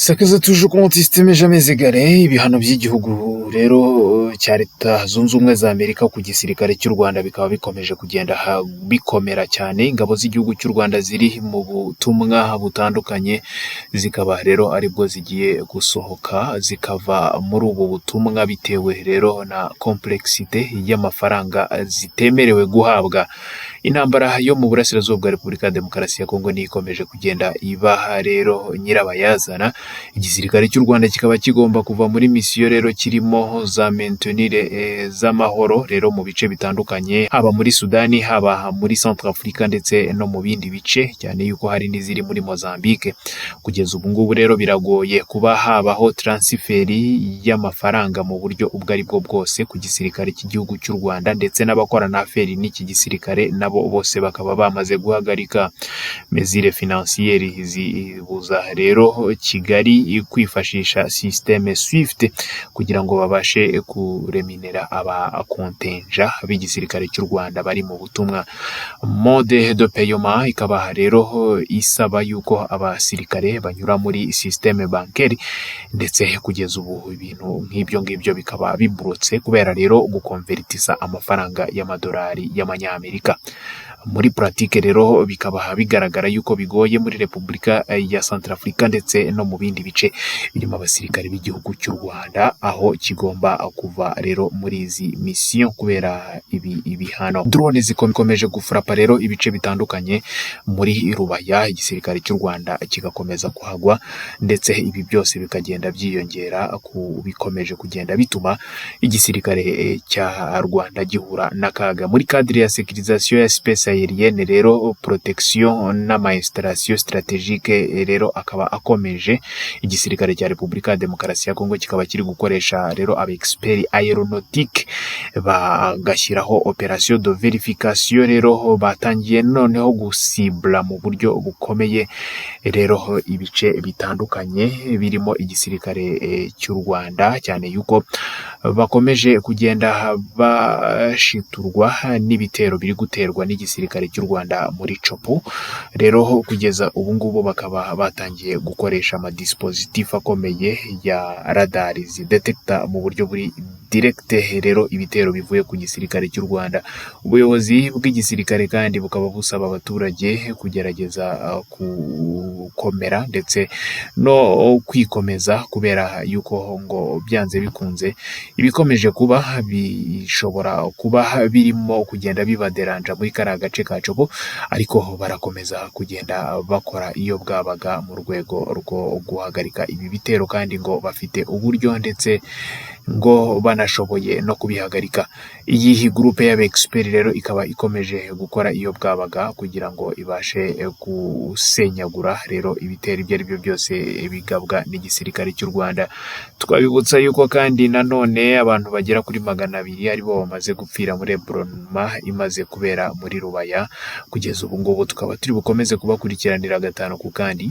Sakaza toujours contesté mais jamais égalé. Ibihano by'igihugu rero cya Leta Zunze Ubumwe za Amerika ku gisirikare cy'u Rwanda bikaba bikomeje kugenda bikomera cyane. Ingabo z'igihugu cy'u Rwanda ziri mu butumwa butandukanye zikaba rero aribwo zigiye gusohoka, zikava muri ubu butumwa bitewe rero na complexité y'amafaranga zitemerewe guhabwa. Intambara yo mu burasirazuba bwa Repubulika ya Demokarasi ya Kongo niyo ikomeje kugenda ibaha rero nyirabayazana. Igisirikare cy'u Rwanda kikaba kigomba kuva muri misiyo rero kirimo za maintenir z'amahoro rero mu bice bitandukanye, haba muri Sudani, haba muri Centrafrique ndetse no mu bindi bice, cyane yuko hari n'iziri muri Mozambique. Kugeza ubu ngubu rero biragoye kuba habaho transfert y'amafaranga mu buryo ubwo ari bwo bwose ku gisirikare cy'igihugu cy'u Rwanda, ndetse n'abakorana affaires n'iki gisirikare nabo bose bakaba bamaze guhagarika. Mesures financières zibuza rero Kigali kwifashisha système SWIFT kugira ngo babashe kuremunera aba contingent b'igisirikare cy'u Rwanda bari mu butumwa. Mode de paiement ikaba rero isaba yuko abasirikare banyura muri système bancaire, ndetse kugeza ubu ibintu nk'ibyo ngibyo bikaba biburutse kubera rero gukonveritisa amafaranga y'amadolari y'amanyamerika. Muri pratique rero bikaba bigaragara yuko bigoye muri Repubulika ya Centrafrique ndetse no mu bindi bice birimo abasirikare b'igihugu cy'u Rwanda, aho kigomba kuva rero muri izi misiyo kubera ibi bihano. Drone zikomeje gufurapa rero ibice bitandukanye muri Rubaya, igisirikare cy'u Rwanda kigakomeza kuhagwa, ndetse ibi byose bikagenda byiyongera ku bikomeje kugenda bituma igisirikare cya Rwanda gihura n'akaga. Muri cadre ya sécurisation ya espace aérienne rero, protection n'ama installation stratégique rero akaba akomeje. Igisirikare cya Repubulika ya Demokarasi ya Kongo kikaba kiri gukoresha rero aba experts aéronautique, bagashyiraho opération de vérification. Rero batangiye noneho gusibura mu buryo bukomeye rero ibice bitandukanye birimo igisirikare cy'u Rwanda, cyane yuko bakomeje kugenda bashiturwa n'ibitero biri guterwa n'igisirikare cy'u Rwanda muri Tshopo. Rero kugeza ubu ngubu bakaba batangiye gukoresha ama dispositifs akomeye ya radari zidetekita mu buryo buri direct rero ibitero bivuye ku gisirikare cy'u Rwanda. Ubuyobozi bw'igisirikare kandi bukaba busaba abaturage kugerageza gukomera ndetse no kwikomeza, kubera yuko ngo byanze bikunze ibikomeje kuba bishobora kuba birimo kugenda bibaderanja muri kariya gace ka Tshopo, ariko barakomeza kugenda bakora iyo bwabaga mu rwego rwo guhagarika ibi bitero, kandi ngo bafite uburyo ndetse ngo banashoboye no kubihagarika. Iyi groupe y'aba experts rero ikaba ikomeje gukora iyo bwabaga kugira ngo ibashe gusenyagura rero ibitero ibyo ari byo byose bigabwa n'igisirikare cy'u Rwanda. Twabibutsa yuko kandi nanone abantu bagera kuri 200 aribo bamaze gupfira muri ébranlement imaze kubera muri Rubaya. Kugeza ubu ngubu tukaba turi bukomeze kubakurikiranira gatanu ku kandi.